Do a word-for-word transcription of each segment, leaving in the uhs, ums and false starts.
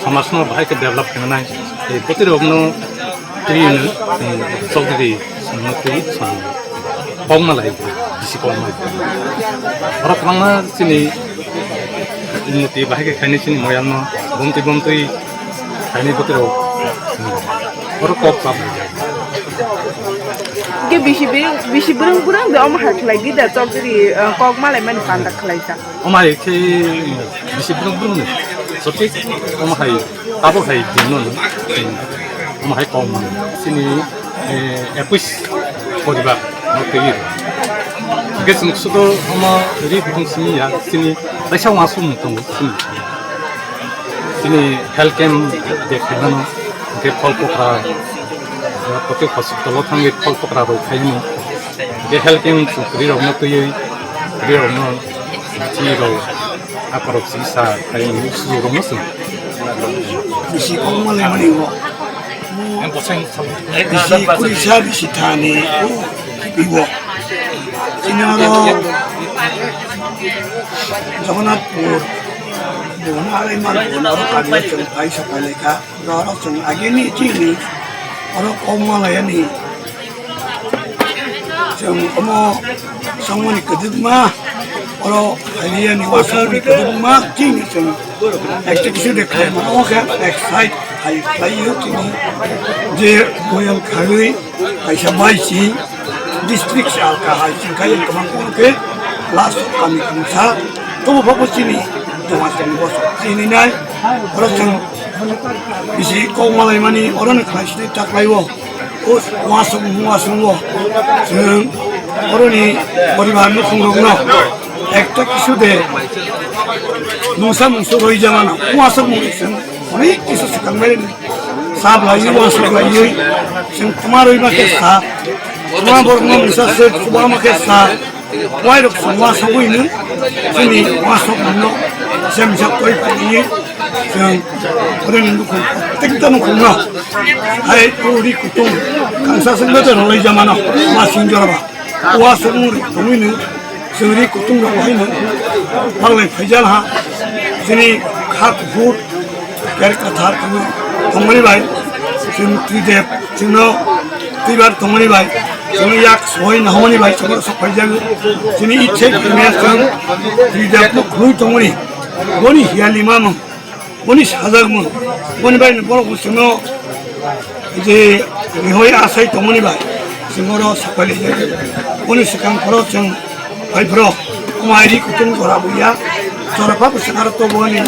Samajno bahai khe develop khainai, tei bwtwirokno twi hwnwi, hmm, chokdiri songno twi song kok malai, bisi kok malai. Oro kwbangma chini unnoti bahai khe khainai chini moyalno bomtwi bomtwi khainai bwtwirok, hmm, oro kok chap. Ke bisi bwrwng, bisi bwrwng bwrwng de omo hai khlai di da chokdiri, eh, kok malai mani panda khlai ta. Omo hai khe bisi bwrwng bwrwng ni. Sotwi omo hai tabuk hai din no. Omo hai kok mano. Chini, eh, ekush poribar no twi. Hwnkhe chwng sudo omo ri bwrwng simi ya. Chini kaisa uansuk mung tongo chini. Chini health camp de khaimano. Hwnkhe phol pokra, eh, protek hospital o thangwi phol pokra rok khaimano. Hwnkhe health camp chwng kwrwi rokno twiwi, kwrwi rokno chini rok akorok chisa khai sujuk rokno chwng. Bisi kok malai mani o. Bisi kurisa bisi thani o kibi o. Chini oro Jagannathpur, Bhuban Arai Mar Bhuban oro kami chwng pai sapai lai kha. Oro chwng agini chini oro kok malai ani. Chwng omo songmani kwdwkma, oro phailiyani uansukmani kwdwkma chini chwng ekta kisu de khlai mano, omo khe excite khai khlai o chini je boyang kharwi kaisa bai si district se alka hai chwng khai kwbang kono khe last kami khungsa tobo phabo chini joma chini boso chini nai oro chwng bisi kok malai mani oro ni khlai sini ta khlai o. O uasuk uasuk o chwng oroni poribar nukhung rokno ekta kisu de mungsa mungsu roi jamano uasuk mung chwng onek kisu swkang bai sab lai uasuk lai chwng tma roi ma khe sa tma borok no mungsa se chuba ma khe sa. Wairok chwng uasugwi hino, chini uasukmano, semsa koi phaini, chwng, oroni nukhung, protekta nukhungno, hai, o ri kutung, kangsa chwngno de rwlai jamano, masing joraba, uasukmung ri tongwino, chwng ri kutung rok haino, phalnai phaijal ha, chini kha kuphur, Ker kathar tongwi tongmani bai, chwng Trideb, chwngno twibar tongmani bai, chwngno yak soi nahomani bai, chwngno sok phaijago. Chini ichhe kimya chwng Tridebno khului tongmani, boni hiyalima mung, boni sajak mung, boni bai borok chwngno je rihoi asai tongmani bai, chwng oro sok phailaijak. Boni swkang phoro chwng Hai bro, mai ri kutung jora buya. Jora pa bwswk aro to boni.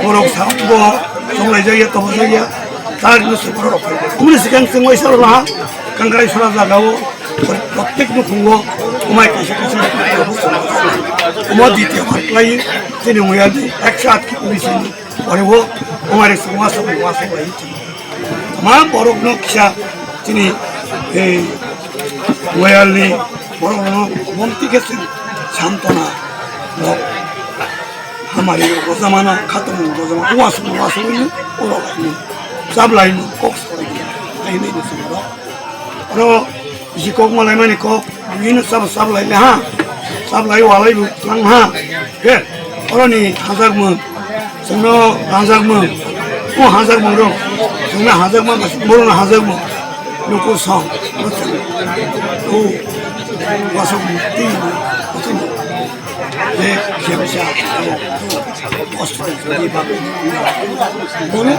Borok sa bo songlai jaya to jaya. Tar no se borok. Kumni sikang sing wai sara laha. Kangrai sara jaga o. Protek no khungo. Kumai kaisa kaisa. Kuma di te har lai. Tini muya di. Ek sat ki kumi sini. Ore wo. Kumai re sungwa sungwa sungwa. Tama borokno kisa chini, eh, royalni borokno bomti khe chwng santona rok hamari rok rojamano khatungmung rojama uasuk uasuk wngwi borok hai chaplaimung kok salaimung hai hinwi chwng oro oro bisi kok malaimani kok. Bini sabo sabo lai le ha. Sabo lai walai bu lang ha. Ke. Oro ni hajak mung. Sengno hajak mung. O hajak mung ro. Sengno hajak mung. Boro na hajak mung. Nuku song. O. Wasok mung. Ti. Wasok mung. Le. Kiam sa. Hospital. Boro.